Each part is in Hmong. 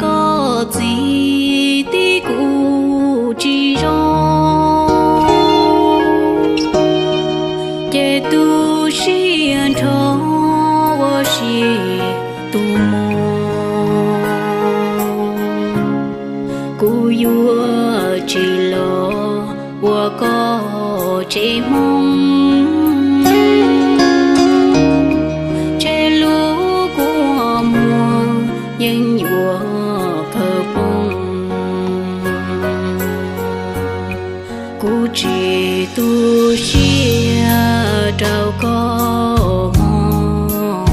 Koj txiv tib kuv tsis zoo, ces tu siab nrho ua si tus muam. Kuv yuav tsis los ua koj tsev hmoob, tseg lub kua muag yeej yuav kawg poob. Kuv tsis tu siab rau koj mog.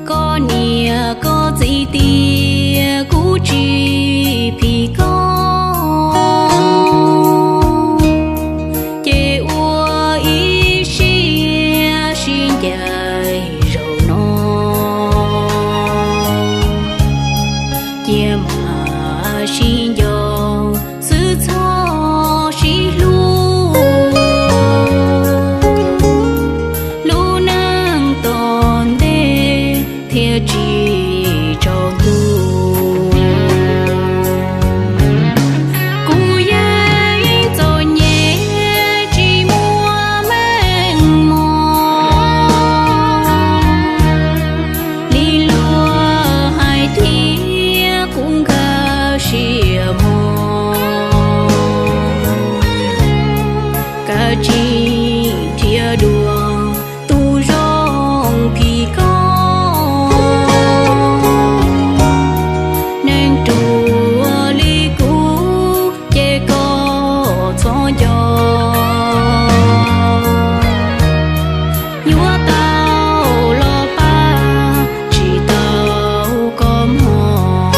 Koj niam koj txiv tias kuv tsis phim koj, ces ua ib siab sib ncaim zaum no, cia mam sib nco xwb txhob sib hlub. Lub neej tom ntej thiaj tsis tsaus ntuj. Kuv yeej txom nyem tsis muaj meej mom li luag hais thiab kuv nkag siab mog. Kav tsij nrhiav dua tus zoo phim koj, neeg ruam li kuv ces koj txhob nco. Yuav tau los pab tsis tau koj mog.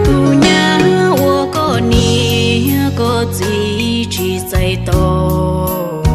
Tus nyab uas koj niam koj txiv tsis txais tos,